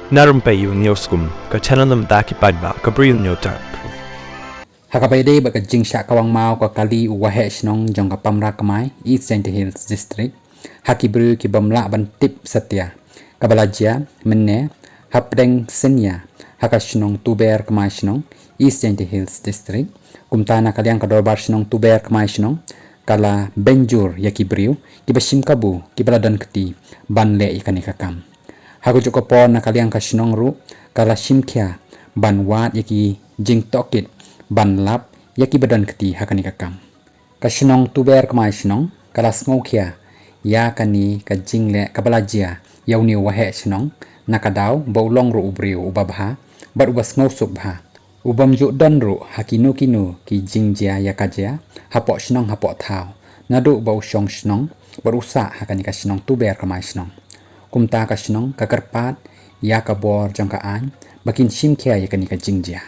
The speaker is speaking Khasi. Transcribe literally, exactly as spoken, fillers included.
Na rympei u News Kum, ka channel na bynta ki paidbah ka Bri u Hynñiewtrep. Ha kaba ïadei bad ka jingshah kawang maw ka kali u Waheh Shnong jong ka Pamra Kmai, East Jaintia Hills District, ha ki briew ki bym lah ban tip satia, kaba la jia mynne hapdeng synñia ha ka shnong Tuber Kmai Shnong, East Jaintia Hills District. Kumta na ka liang ka Dorbar Shnong Tuber Kmai Shnong ka la bynjur ïa ki briew kiba shim kabu, kiba la don kti ban leh ïa kane ka kam. Ha kajuh ka por na ka liang ka shnong ruh ka la shim khia ban wad ïa ki jingtohkit ban lap ïa kiba don kti ha kane ka kam. Ka shnong Tuber Kmai Shnong ka la sngew khia ïa kane ka jingleh kaba la jia ïa une u Waheh Shnong, na ka daw ba u long ruh u briew uba bha bad uba sngewsuk bha, u bym ju don ruh ha kino kino ki jingjia ïa ka jia hapoh shnong hapoh thaw, naduh ba u shong shnong bad u sah ha kane ka shnong Tuber Kmai Shnong. Kumta ka shnong ka kyrpad ïa ka bor jong ka aiñ ba kin shim khia ïa kane ka jingjia.